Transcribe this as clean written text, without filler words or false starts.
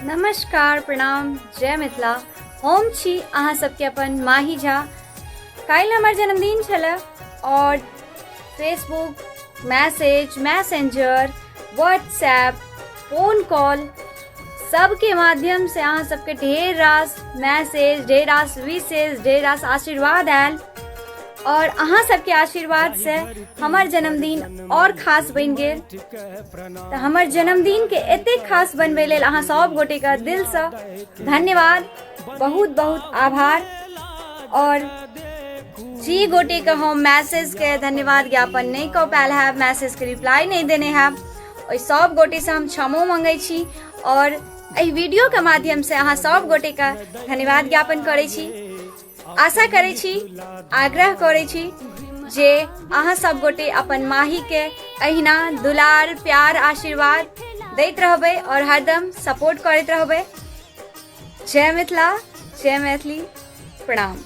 नमस्कार, प्रणाम, जय मिथिला। हम छी अहाँ सबके अपन माही झा। काल्हि हमर जन्मदिन छलै और Facebook message, messenger, WhatsApp, phone call सबके माध्यम से अहाँ सबके ढेर रास मैसेज, ढेर रास विशेष, ढेर रास आशीर्वाद आयल और अहाँ सबके आशीर्वाद से हमर जन्मदिन और खास बनि गेल। तऽ हमर जन्मदिन के एतेक खास बनबै लेल अहाँ सब गोटे के दिल से धन्यवाद, बहुत बहुत आभार। और जी गोटे के हम मैसेज के धन्यवाद ज्ञापन नहीं कऽ पायल हैब, मैसेज के रिप्लाई नहीं देने हैब, ओहि सब गोटे से हम क्षमो मंगै छी और एहि वीडियो के माध्यम से अहाँ सब गोटे के धन्यवाद ज्ञापन करै छी। आशा करै छी, आग्रह करै छी जे अहाँ सब गोटे अपन माही के अहिना दुलार, प्यार, आशीर्वाद दैत रहबै और हरदम सपोर्ट करैत रहबै। जय मिथिला, जय मैथिली, प्रणाम।